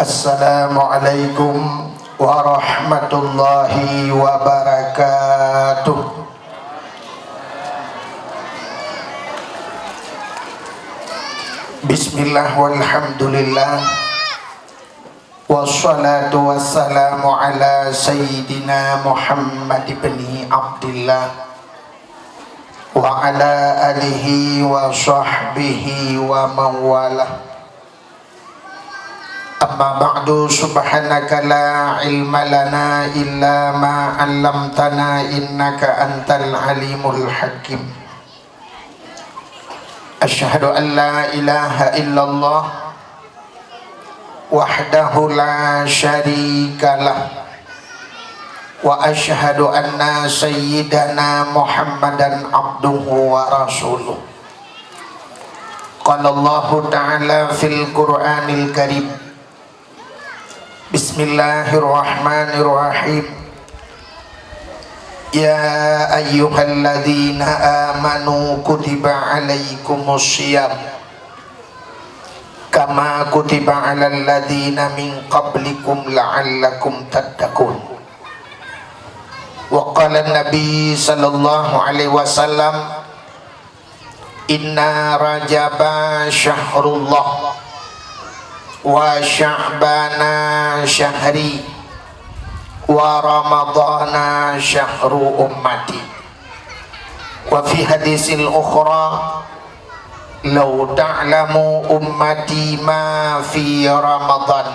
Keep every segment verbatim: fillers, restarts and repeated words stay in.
Assalamualaikum warahmatullahi wabarakatuh. Bismillah walhamdulillah. Wassalatu wassalamu ala sayyidina Muhammad ibni Abdillah wa ala alihi wa sahbihi wa mawalah. Amma ba'du, subhanaka la ilma lana illa ma 'allamtana innaka antal alimul hakim. Asyhadu an la ilaha illallah wahdahu la syarikalah, wa asyhadu anna sayyidana Muhammadan abduhu wa rasuluh. Qala Allahu ta'ala fil Qur'anil Karim, Bismillahirrahmanirrahim. Ya ayyuhalladzina amanu kutiba alaikumus siyam kama kutiba alal ladzina min qablikum la'allakum tattaqun. Wa qala Nabi sallallahu alaihi wasallam, Inna Rajaba syahrullah, wa Sya'bana syahri, wa Ramadana syahru ummati. Wa fi hadisil ukhra, law ta'lamu ummati ma fi Ramadan,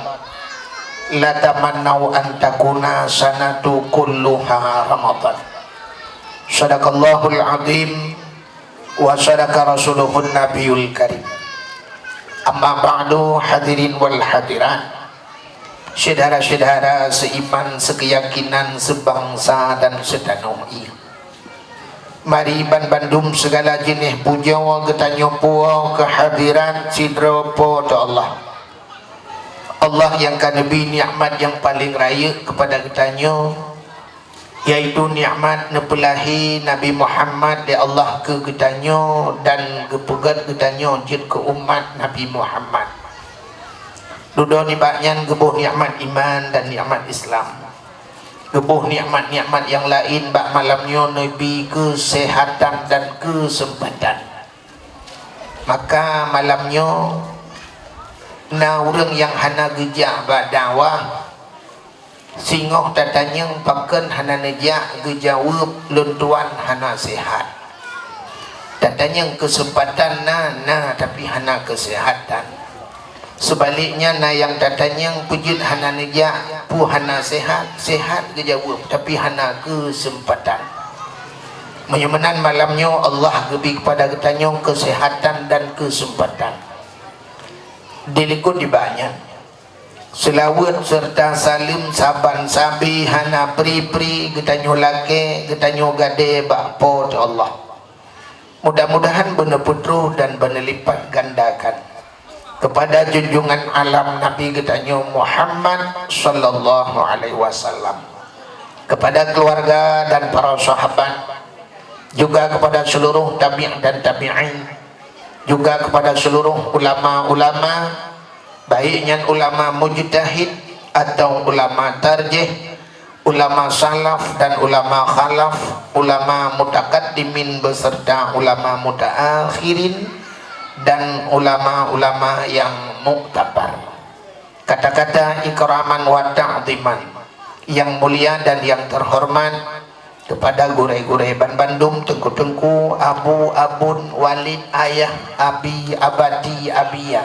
latamannau an takuna sanatu kulluha Ramadan. Sadaqallahul azim. Wa sadaqa rasuluhun nabiyul karim. Amma ba'du, hadirin wal hadirat, syedara-syedara seiman, seukeuyakinan, seubangsa dan seutanoh ie. Mari banbandum seugala jeuneh pujoe geutanyoe puwoe keu hadirat sidroe Po teu Allah. Allah nyang ka neubri nikmat nyang paleng rayeuk keupada geutanyoe, yaitu nikmat neupeulahé Nabi Muhammad lé Allah keu geutanyoe dan geupeugét geutanyoe jeuet keu umat Nabi Muhammad. Dudoe nibak nyan geuboh nikmat iman dan nikmat Islam. Geuboh nikmat-nikmat nyang laén bak malam nyoe neubri keuseuhatan dan keuseumpatan. Maka malam nyoe na ureuëng nyang hana geujak bak dakwah, singoh tatanyong pakon hana neujak, geujaweueb, lôn tuan hana seuhat. Tatanyong keuseumpatan na, na, tapi hana keuseuhatan. Seubaliknya na nyang tatanyong peujeuet hana neujak, peue hana seuhat, seuhat geujaweueb, tapi hana keuseumpatan. Meunyoe meunan malam nyoe Allah geubri keupada geutanyoe keuseuhatan dan keuseumpatan. Dilikot nibak nyan, seulaweuet seureuta saleuem saban sabe hana pri-pri geutanyoe lakée, geutanyoe gadée bak Po teu Allah. Mudah-mudahan beuneupeutroh dan beuneulipatgandakan keupada junjungan alam Nabi geutanyoe Muhammad sallallahu alaihi wasallam, keupada keuluwarga dan para sahabat, juga keupada seuluruh tabi' dan tabi'in, juga keupada seuluruh ulama-ulama, baik nyan ulama mujtahid atawa ulama tarjih, ulama salaf dan ulama khalaf, ulama mutakaddimin beserta ulama mutaakhirin, dan ulama-ulama yang muktabar. Kata-kata ikraman wa ta'ziman, yang mulia dan yang terhormat, keupada gurée-gurée banbandum, teungku-teungku, abu, abon, walid, ayah, abi, abati, abiya,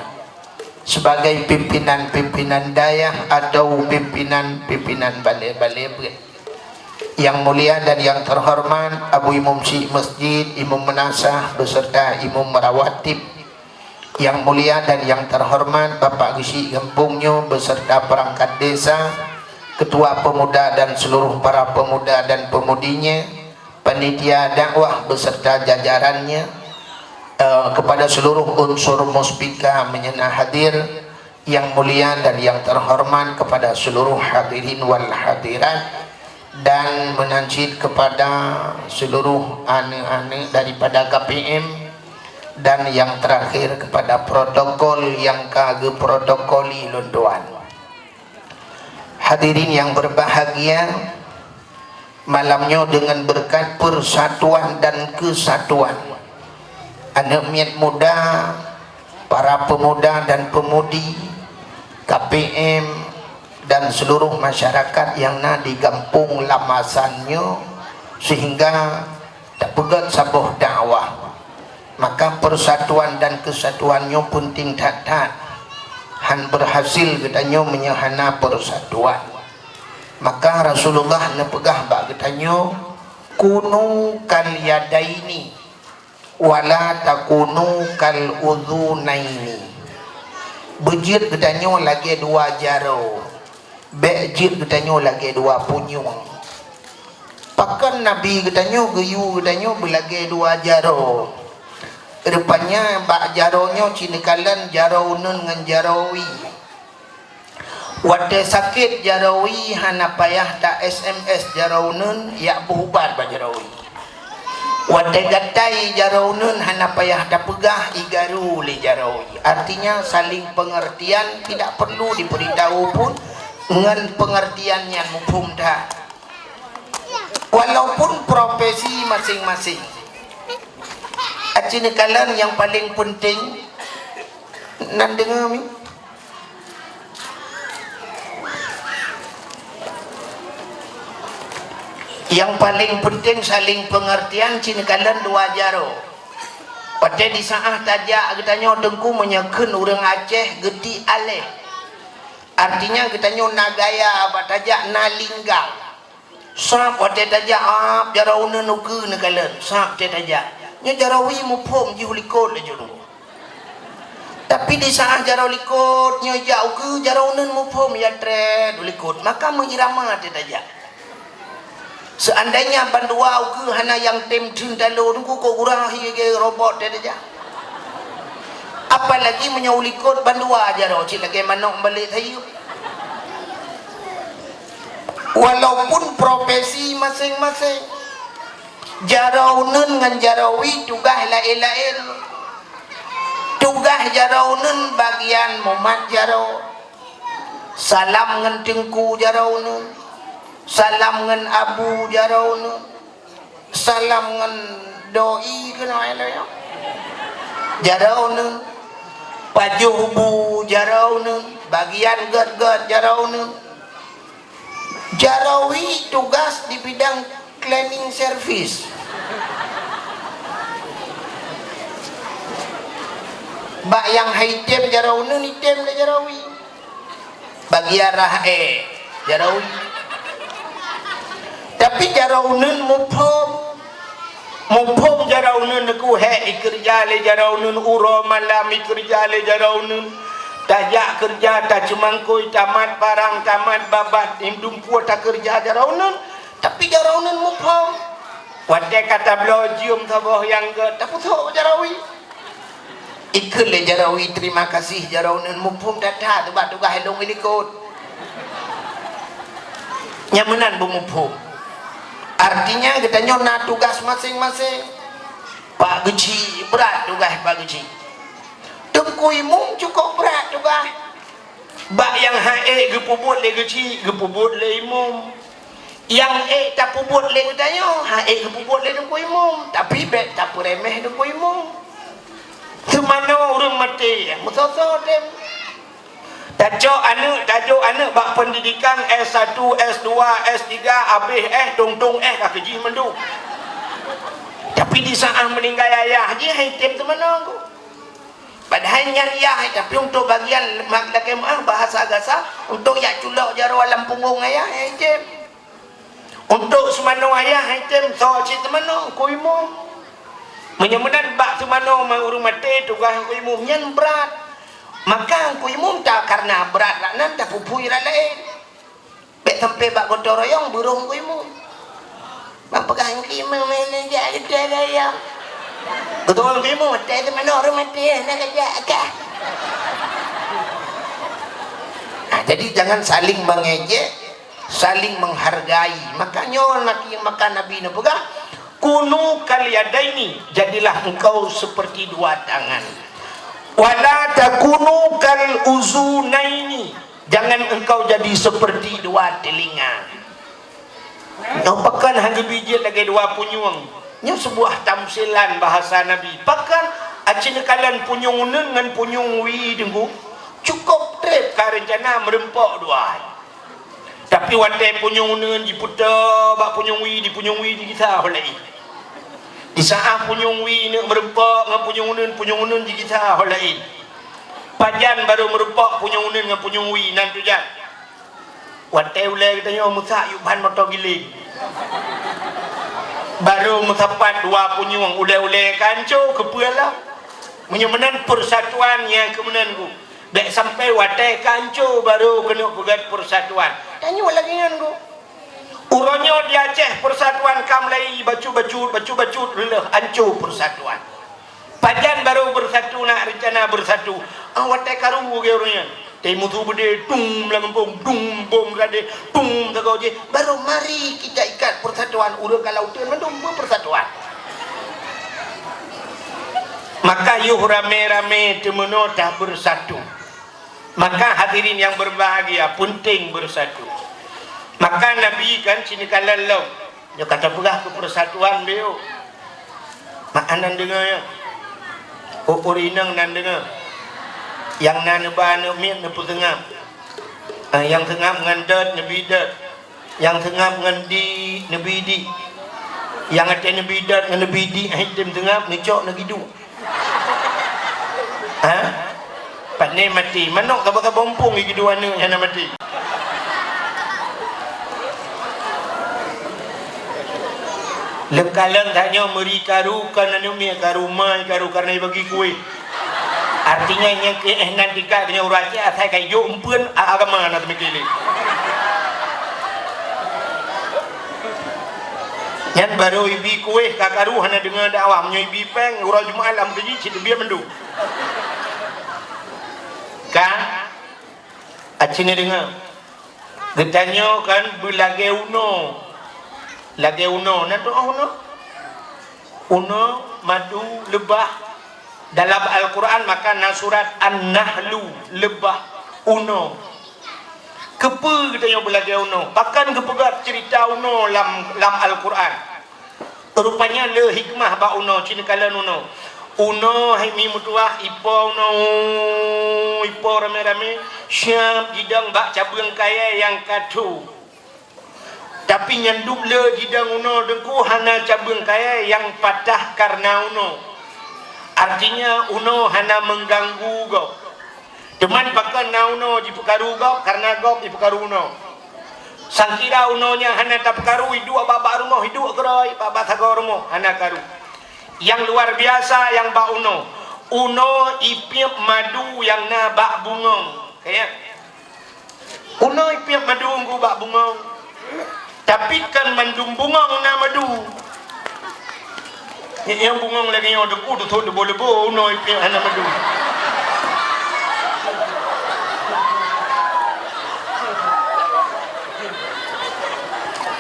sebagai pimpinan-pimpinan dayah atau pimpinan-pimpinan balée-balée beuet. Yang mulia dan yang terhormat Abu Imum Syik Masjid, Imum Meunasah beserta Imum Rawatib, yang mulia dan yang terhormat Bapak Geuchik gampông nyoe beserta perangkat desa, ketua pemuda dan seluruh para pemuda dan pemudinya, panitia dakwah beserta jajarannya, eh, kepada seluruh unsur muspika meunyeuna hadir, yang mulia dan yang terhormat kepada seluruh hadirin wal hadirat, dan meunan cit kepada seluruh aneuk-aneuk daripada K P M, dan yang terakhir kepada protokol nyang ka geuprotokoli lôn tuan. Hadirin yang berbahagia, malam nyoe dengan berkat persatuan dan kesatuan aneuk miet muda, para pemuda dan pemudi, K P M, dan seluruh masyarakat yang na di gampông Lamasan nyoe, sehingga tapeugét saboh dakwah. Maka persatuan dan kesatuan nyoe penting that-that. Han berhasil geutanyoe meunyoe hana persatuan. Maka Rasulullah neupeugah bak geutanyoe, "Kunu kal yadaini, wala takunu kal udhunaini." Beujeuet geutanyoe lagée dua jaroe, bék jeuet geutanyoe lagée dua punyueng. Pakon Nabi geutanyoe geuyue geutanyoe beulagée dua jaroe? Rupanya bak jaroe nyoe ci neukalon jaroe uneuen ngon jaroe wie. Watée sakét jaroe wie hana payah ta-S M S jaroe uneuen, jak beuh ubat bak jaroe wie. Watée gatai jaroe uneuen hana payah tapeugah, igarô lé jaroe wie. Artinya saling pengertian tidak perlu diberitahu pun, ngon pengertian nyan muphom that. Walaupun profesi masing-masing. Aci neukalon nyang paleng peunteng, nan deungoe mi. Nyang paleng peunteng saling pengertian, ci neukalon dua jaroe. Watée di saát tajak geutanyoe teungku meunyoe kheun ureuëng Aceh geuti aléh. Artinya geutanyoe na gaya bak tajak na linggang. Sab watée tajak ap jaroe uneuen ukeue neukalon, sab watée tajak. Nyoe jaroe wie muphom jih u likot laju. Tapi di saát jaroe likot nyoe jak ukeue jaroe uneuen muphom ya trét u likot, maka meuirama watée tajak. Seandainya bandua ukeue hana nyang tem theun talo, teungku kok gura hi lagée robot watée tajak. Apalagi meunyoe u likot bandua jaroe cit lagée manok balek sayeuep. Walaupun profesi masing-masing, jaroe uneuen ngon jaroe wie tugaih laén-laén. Tugaih jaroe uneuen bagian mumat jaroe, salam ngon teungku jaroe uneuen, salam ngon abu jaroe uneuen, salam ngon doi keunoe lé nyoe. Jaroe uneuen, pajoh bu jaroe uneuen, bagian gét-gét jaroe uneuen. Jaroe wie tugas di bidang cleaning service. Bak nyang hai tem jaroe uneuen item lé jaroe wie. Bagian rah ék jaroe wie. Tapi jaroe uneuen muphom. Muphom jaroe uneuen neuku hék ikeureuja lé jaroe uneuen, uroe malam ikeureuja lé jaroe uneuen. Tajak keureuja, taceumangkôi, tamat parang, tamat babat, indum pue takeureuja jaroe uneuen. Tapi jaroe uneuen muphom. Watée ka tabloe jeuem saboh nyang gét, tapusok jaroe wie. Ikheun lé jaroe wie, "Terima kasih jaroe uneuen, muphom that-that teuh bak tugaih lôn i likot." Nyang meunan beumuphom. Artinya geutanyoe na tugas masing-masing. Pak Geuchik, brat tugaih Pak Geuchik. Teungku Imum cukôp brat tugaih. Bak nyang han ék geupeubuet lé Geuchik, geupeubuet lé Imum. Nyang ék tapeubuet lé geutanyoe, han ék geupeubuet lé Teungku Imum, tapi bék tapeureméh Teungku Imum. Teumanoe ureuëng maté, meusoe-soe tem. Tacok aneuëk, tajok aneuëk bak pendidikan S satu, S dua, S tiga, abéh S, tong-tong S ka keujih mandum. Tapi di saát meuninggai ayah jih, han tem teumanoe. Padahai nyan yah, tapi untuk bagian mak-, lakée meuáh bahasa gasa, untuk jak culok jaroe lam punggong ayah, han tem. Untuk seumanoe ayah, han tem, soe cit teumanoe, Teungku Imum. Meunyoe meunan bak seumanoe ma-, ureuëng maté tugaih Teungku Imum, nyan brat. Maka Teungku Imum ta-, karena brat rat nan, tapeuphui rat laén. Bék sampoe bak gotong royong, beurôh Teungku Imum. Bang peugah Teungku Imum, "Mana jak gotong royong?" Gotong royong Teungku Imum, "Maté teumanoe ureuëng maté, hana kajak kah." Nah, jadi jangan saling mengejek, saling menghargai. Makanya Nabi, maka Nabi neupeugah, "Kunu kal yadaini, jadilah engkau seperti dua tangan. Wala takunu kal uzunaini, Kan engkau jadi seperti dua telinga. Nyoe pakon han geubi jeuet lagée dua punyueng. Nyoe seubuah tamsilan bahasa Nabi. Pakon aci neukalon punyueng uneuen ngon punyueng wie teungku? Cukôp treb ka reuncana meureumpok dua. Tapi watée punyueng uneuen jiputoe bak punyueng wie, di punyueng wie jigisa ho laén. Di saát punyueng wie neuk meureumpok ngon punyueng uneuen, punyueng uneuen jigisa ho laén. Pajan barô meureumpok punyueng uneuen ngon punyueng wie nan tujan. Watée ulée geutanyoe meusak yub ban moto giléng. Barô meusapat dua punyueng, ulée-ulée ka anco keupeue lah. Meunyoe meunan persatuan nyang keu meunan gu. Bék sampai watée ka anco barô keuneuk peugét persatuan. Tanyoe lagée nyan gu. Uroe nyoe di Aceh persatuan ka mulai bacut-bacut, bacut-bacut, reuloh anco persatuan. Pajan barô bersatu, nak rencana bersatu. Ah, watée karu geu ureuëng nyan. Teuh musuh beudé, tum lam gampông, tum bom radé, tum sagoe jih. Barô mari kita ikat persatuan, ureuëng ka lauteuen mandum beupersatuan. Maka yoh ramé-ramé teumeunoe tabersatu. Maka hadirin yang berbahagia, penting bersatu. Maka Nabi kan sini kalan lom. Nyoe ka tapeugah keu persatuan beuh. Mak anan deungoe nyoe. Ureuëng inong nan deungoe. Nyang na neuba aneuëk miet neupeuseungab. Ah, nyang seungab ngon dot neubi dot. Nyang seungab ngon di neubi di. Nyang até neubi dot ngon neubi di, hai tem seungab neucok neugiduek. Ha? Pane maté. Manok saba-saba umpung geuduek aneuëk nyang na maté. Leukalon tanyoe meuri karu, kon aneuëk miet karu, mai karu, kareuna bagi kueh. Artinya nyang keu eh nan tingkat tanyoe ureuëng Aceh asai ka ijok umpeuen a-, agama na teumikili. Nyan barô ibi kueh ka karu hana deungoe dakwah, meunyoe ibi péng uroe Jumat lam keujit cit teubiet mandum. Ka? Aci neudeungoe. Geutanyoe kan beulagée unoe. Lagée unoe. Na tuoh unoe? Unoe, madu, leubah. Dalam Al-Quran maka na surat An-Nahlu, leubah, unoe. Keupeue geutanyoe beulagée unoe? Pakon geupeugah ceurita unoe lam, lam Al-Quran? Rupanya le hikmah bak unoe, cit neukalon unoe. Unoe hai mi meutuwah, ipo unoe, ipo ramé-ramé, siab jidong bak cabeueng kayée nyang ka tho. Tapi nyan dub le jidong unoe teungku hana cabeueng kayée nyang patah kareuna unoe. Artinya unoe hana mengganggu gob. Teuma pakon na unoe jipeukaru gob, kareuna gob jipeukaru unoe. Sangkira unoe nyan hana tapeukaru, iduek bak-bak rumoh, iduek keudroe bak-bak sagoe rumoh, hana karu. Nyang luar biasa nyang bak unoe, unoe ipiep madu nyang na bak bungong. Kaya? Unoe ipiep madu ngon bak bungong. Tapi kon mandum bungong na madu. Nyang bungong lagée nyoe teungku, teusot leubo-leubo, unoe ipiep hana madu.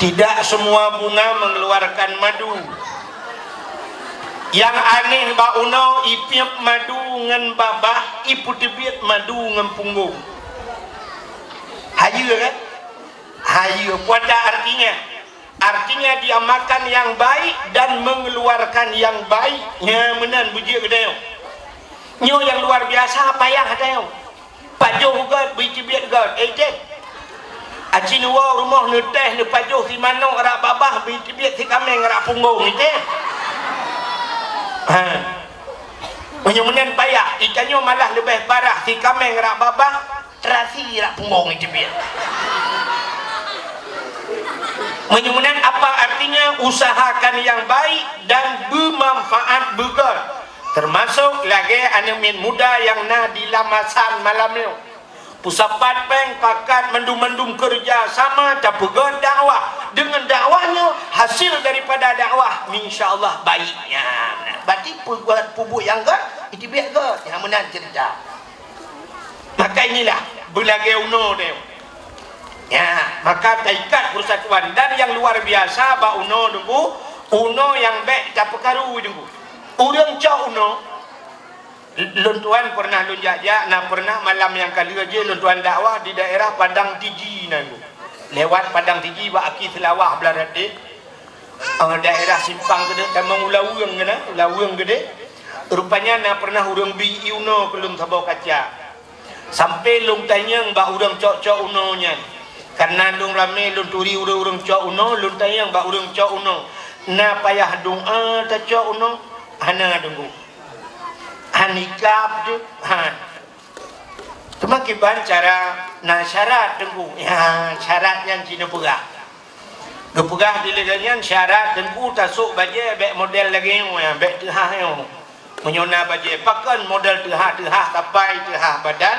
Tidak semua bunga mengeluarkan madu. Nyang aneh bak unoe, ipiep madu ngon babah, ipeuteubiet madu ngon punggong. Hayeue kan? Hayeue. Peue artinya? Artinya dia makan yang baik dan mengeluarkan yang baik. Nyan meunan beujeuet geutanyoe. Nyoe nyang luar biasa payah geutanyoe. Pajoh göt, beuiteubiet göt, eh, teh. Aci neuwoe rumoh neutéh neupajoh simanok rab babah, beuiteubiet sikaméng rab punggong, eh, teh. Ha. Meunyoe meunan payah, geutanyoe malah leubeh parah, sikaméng rab babah, terasi rab punggong iteubiet. Meunyoe meunan apa artinya? Usahakan yang baik dan beumanfaat beugöt. Termasuk lagée aneuëk miet muda nyang na di Lamasan malam nyoe. Peusapat péng pakat mandum-mandum keureuja sama tapeugöt dakwah. Deungon dakwah nyoe, hasil daripada dakwah, insya Allah baiknya. Berarti peugöt pubuet nyang göt, iteubiet göt. Nyang meunan ceurita. Maka inilah beulagée unoe deh. Ya, maka taikat persatuan dan yang luar biasa bak unoe teungku, unoe nyang bék tapeukaru teungku. Ureuëng cok unoe, Lôn tuan pernah lôn jak-jak, na pernah malam nyang ka lheueh jih lôn tuan dakwah di daerah Padang Tiji na. Lewat Padang Tiji bak aki Seulawah blah ratéb. Eh, daerah Simpang Keudeh tamong u Laweueng keunan, Laweueng Keudeh. Rupanya na pernah ureuëng bi ié unoe keu lôn saboh kaca. Sampai lôn tanyong bak ureuëng cok-cok unoe nyan. Kareuna lôn ramé lôn turi ureuëng-ureuëng cok unoe, lôn tanyong bak ureuëng cok unoe, "Na payah doa tacok unoe?" "Hana, Teungku." "Han ikab teuh?" "Han." "Teuma kiban cara?" "Na syarat, Teungku." "Ya, syarat nyan ci neupeugah." Geupeugah di lagée nyan, syarat Teungku tasôk bajée bék model lagée nyoe, bék teuhah nyoe. Meunyoe na bajée pakon model teuhah-teuhah sapai teuhah badan,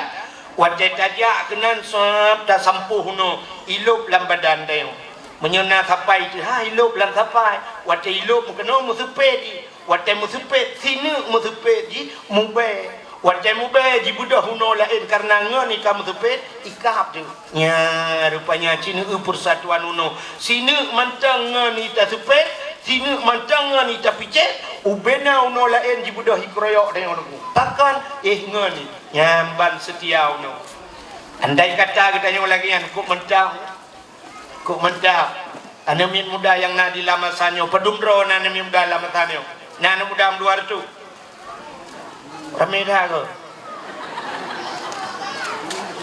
watée tajak keunan sab tasampôh unoe ilôb lam badan tanyoe. Meunyoe na sapai teuhah ilôb lam sapai, watée ilôb meukeunoe meuseupet jih, watée meuseupet sineuk meuseupet jih mubée. Watée mubée jibeudôh unoe laén kareuna ngon ika meuseupet, ikab teuh. Nya, rupanya ci neueu persatuan unoe. Sineuk mantong ngon ita seupet, sineuk mantong ngon ita picék, ubena unoe laén jibeudôh ikeroyok tanyoe Teungku. Pakon? Eh, ngon nyan ban seutia unoe. Andai kata geutanyoe lagée nyan, kok mantong, kok mantong. Aneuk miet muda nyang na di lam masa nyoe, padum droe na aneuk miet muda lam masa nyoe? Na aneuk muda dua reutôh. Ramé that keuh.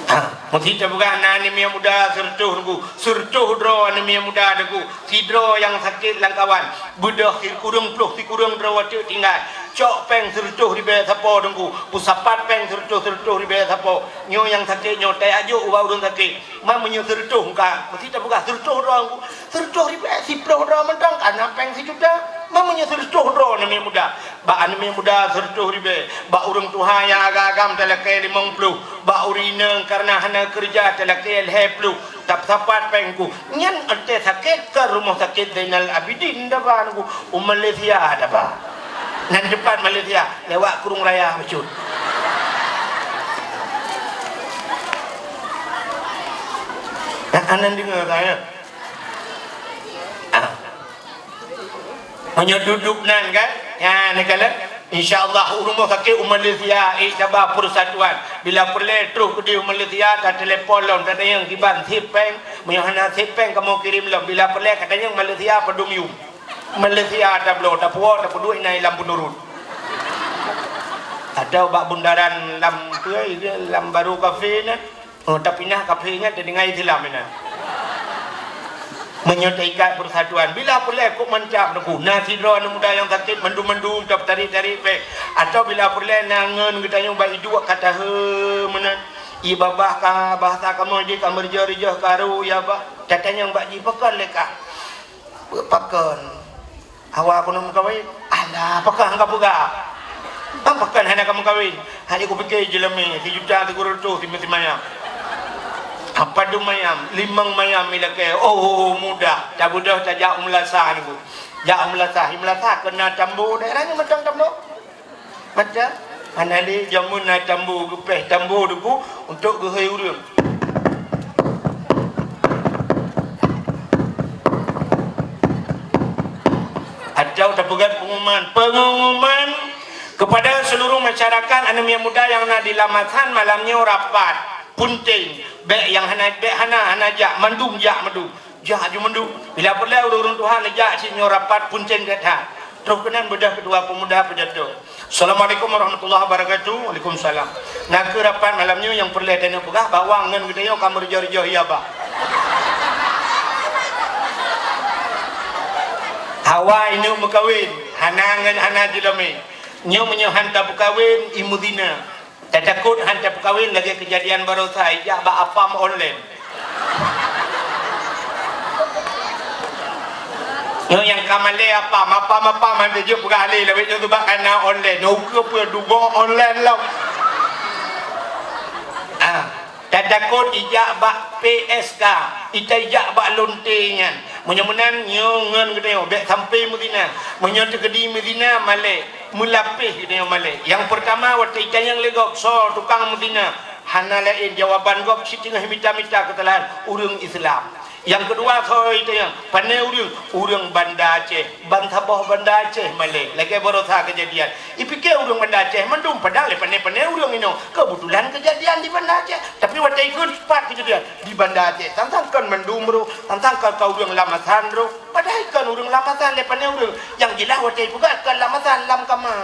Ha, meusti tapeugah na aneuk miet muda sireutôh Teungku, sireutôh droe aneuk miet muda Teungku, sidroe nyang sakét lam kawan, beudôh sikureueng ploh sikureueng droe watée tinggai, cok péng sireutôh ribée sapo Teungku, peusapat péng sireutôh sireutôh ribée sapo. Nyoe nyang sakét nyoe tajak jok ubak ureuëng sakét. Ma meunyoe sireutôh ka, meusti tapeugah sireutôh droe Teungku, sireutôh ribée, siploh droe mantong ka na péng sijuta. Ma meunyoe sireutôh droe aneuk miet muda, bak aneuk miet muda sireutôh ribée, bak ureuëng tuha nyang agam-agam talakée limong ploh, bak ureuëng inong kareuna hana keureuja talakée lhée ploh, tapeusapat péng Teungku. Nyan watée sakét ka rumoh sakét Zainal Abidin taba Teungku, u Malaysia taba. Nan teupat Malaysia, lewat Krueng Raya bacut. Nah, aneuk deungoe ka, ya? Ah. Meunyoe dudoe nan kan, nyan neukalon, insya Allah u rumoh sakét u Malaysia, eh, taba persatuan. Bila peureulée troh keudeh u Malaysia, tatelepon lom, tatanyong kiban sép péng. Meunyoe hana sép péng, kamoe kirém lom. Bila peureulée katanyong Malaysia padum yuem. Malaysia tabloe, tapuwoe, tapeuduek inan lam peunurut. Atau bak bundaran lam, peue, lam Baro Cafe na. Oh, tapi na kaphé nyan teudeungai Islam inan. Meunyoe taikat persatuan, bila peureulée kok mantap Teungku, na sidroe aneuk muda nyang sakét mandum-mandum tapeutarek-tarek péng. Atawa bila peureulée na ngon geutanyoe bak iduek ka tahe meunan. Ié babah ka bahasa kamoe jih ka meureujoh-reujoh karu ya bah. Tatanyong bak jih pakon lé kah? Pakon? Awak keuneuk meukawen? Alah, pakon hana kapeugah? Bang pakon hana kameukawen? Hana kupike jeulamé sijuta sikureueng reutôh simayang. Padum mayam, limong mayam ilakée. Oh, mudah. Tabeudôh tajak u meulasah Teungku. Jak u meulasah, i meulasah keunan tambo, daerah nyoe mantong tambo. Mantong, hana lé jameun na tambo geupéh tambo Teungku untuk geuhôi ureuëng. Atau tapeugah pengumuman, pengumuman kepada seluruh masyarakat aneuk miet muda nyang na di Lamasan malam nyoe rapat, punténg, bék nyang hana, bék hana, hana jak, mandum jak mandum. Jak ju mandum. Bila peureulée ureuëng-ureuëng tuha neujak cit nyoe rapat punténg that-that. Troh keunan beudôh keudua peumuda peujato. Assalamualaikum warahmatullahi wabarakatuh. Waalaikumsalam. Nakeuh rapat malam nyoe nyang peureulée tanyoe peugah bahwa ngon geutanyoe ka meureujoh-reujoh ya bah. Hawa ineuk meukawen, hana ngon hana jeulamé. Nyoe meunyoe han tapeukawen, imeutina. Tatakot han tapeukawen lagée keujadian barosa ijak bak apam online. Nyoe nyang ka malée apam, apam-apam han teujeuet peugah lé lawét nyoe teubak kana online. Nyoe ukeue peue dugo online lom. Ah, tatakot ijak bak P S K, ita ijak bak lonte nyan. Meunyoe meunan nyoe ngon geutanyoe bék sampai meuzina. Meunyoe teukeudi meuzina malée. Meulapéh geutanyoe malée. Nyang peurtama, watée itanyong lé gob soe tukang meuzina, hana laén jawaban gob siteungoh mita-mita keusalahan ureuëng Islam. Nyang keudua, soe itanyong, pané ureuëng? Ureuëng Banda Aceh. Ban saboh Banda Aceh malée, lagée baroesa keujadian. Ipike ureuëng Banda Aceh mandum, padahai lé pané-pané ureuëng inoe. Keubeutulan keujadian di Banda Aceh. Tapi watée ikheun, pat keujadian di Banda Aceh. Sang-sang kon mandum roh, sang-sang ka, ka ureuëng Lamasan roh. Padahai kon ureuëng Lamasan lé pané ureuëng. Nyang jeulaih watée ipeugah kon Lamasan, Lam Kama.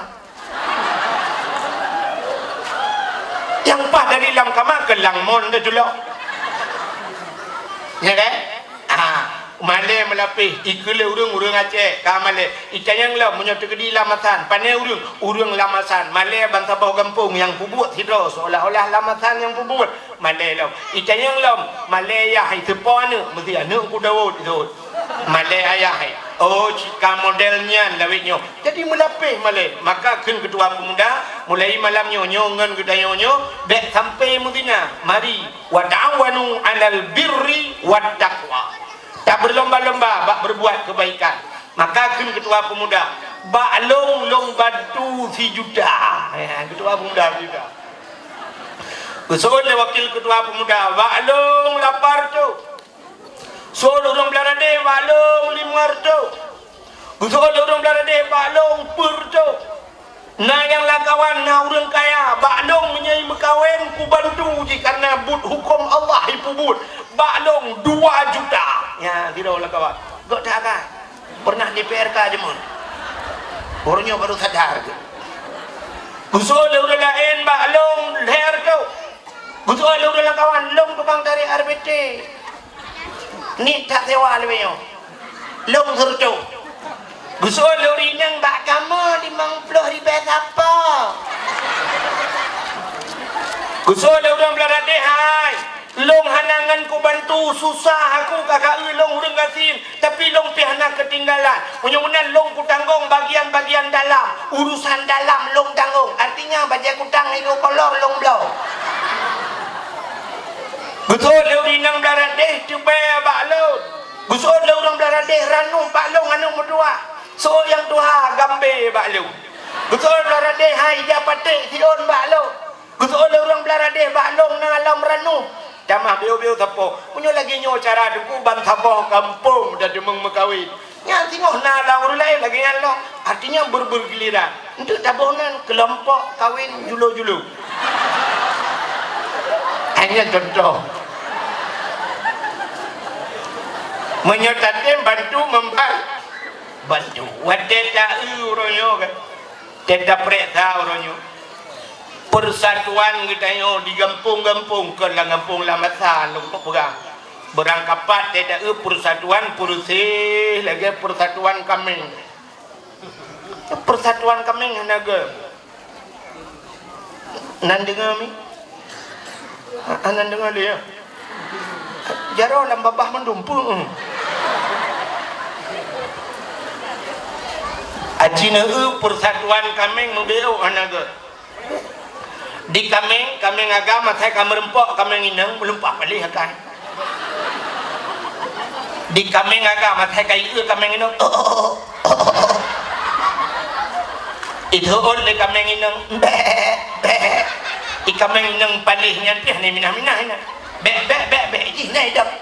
Nyang paih dari Lam Kama keu Langmon teuh tulok. Ya kan? Ah, malée meulapéh, ikheun lé ureuëng, ureuëng Aceh, ka malée. Itanyong lom, meunyoe teukeudi Lamasan, pané ureuëng? Ureuëng Lamasan. Malée ban saboh gampông, nyang peubuet sidroe, seolah-olah Lamasan nyang peubuet. Malée lom. Itanyong lom, malée yah, iteupo aneuëk, meusti aneuëk Teungku Daud, Daud. Malée ayah, eh. Oh, cit ka model nyan lawét nyoe. Jadi meulapéh malée. Maka kheun keutua peumuda, mulai malam nyoe, nyoe ngon geutanyoe nyoe, bék sampai meuzina. Mari, wa ta'awanu 'alal birri wat taqwa. Tabeurlomba-lomba bak beureubuat keubaikan. Maka kheun keutua peumuda, bak lông, lông bantu sijuta. Eh, keutua peumuda sijuta. Geuseuôt lé wakil keutua peumuda, bak lông lapan reutôh. Seuôt lé ureuëng Blaradéh, bak lông limong reutôh. Geuseuôt lé ureuëng Blaradéh, bak lông peuet reutôh. Na nyang lam kawan na ureuëng kaya, bak lông meunyoe meukawen kubantu jih, kareuna buet huköm Allah ipeubuet. Bak lông dua juta. Nyan, sidroe lam kawan. Gok that kan? Pernah di P R K jameun. Baru nyoe baru sadar. Geuseuôt lé ureuëng laén, bak lông lhèe reutôh. Geuseuôt lé ureuëng lam kawan, lông tukang tarek R B T. Niet that sewa leubeh nyoe. Lông seureutôh. Geuseuôt lé ureuëng inong, bak kamoe limong ploh ribèe sapo. Geuseuôt lé ureuëng Blaradéh, hai. Lông hana ngon kubantu, susah aku ka, ka eu lông ureuëng gasien, tapi lông pih hana keutinggalan. Meunyoe meunan lông kutanggong bagian-bagian dalam, urusan dalam lông tanggong. Artinya bajèe kutang ilée kolor lông bloe. Geuseuôt lé ureuëng inong Blaradéh, teubèe bak lông. Geuseuôt lé ureuëng Blaradéh, ranub bak lông aneuëk meutuwah. Seuôt nyang tuha, gambé bak lông. Geuseuôt Blaradéh, hai, ija paték siôn bak lông. Geuseuôt lé ureuëng Blaradéh, bak lông na lom ranub. Tamah biôh-biôh sapo. Meunyoe lagée nyoe cara Teungku, ban saboh gampông tadeungoe meukawen. Nyan singoh na lam ureuëng laén lagée nyan lom. Artinya ber-, bergiliran. Enteuk taboh nan keulompok kawen julo-julo. Hanya contoh. Meunyoe tatem bantu memban-, bantu. Watée ta-eu uroe nyoe kan. Teuta peuriksa uroe nyoe. Persatuan geutanyoe di gampông-gampông, kon lam gampông Lamasan lôn peugah. Beurangkapat teuta eu persatuan peureuseh lagée persatuan kaméng. Persatuan kaméng hana geuh. Nan deungoe mi? Hana deungoe lé, ya? Jaroe lam babah mandum peue. Aci neu persatuan kaméng meubeok hana geuh. Di kaméng, kaméng agam asai ka meureumpok kaméng inong, meulumpah paléh akai. Di kaméng agam asai ka ieu kaméng inong. Iteuôt lé kaméng inong, bèk, bèk. I kaméng inong paléh nyan pih hana minah-minah inan. Bèk, bèk, bèk, bèk, jih na idong.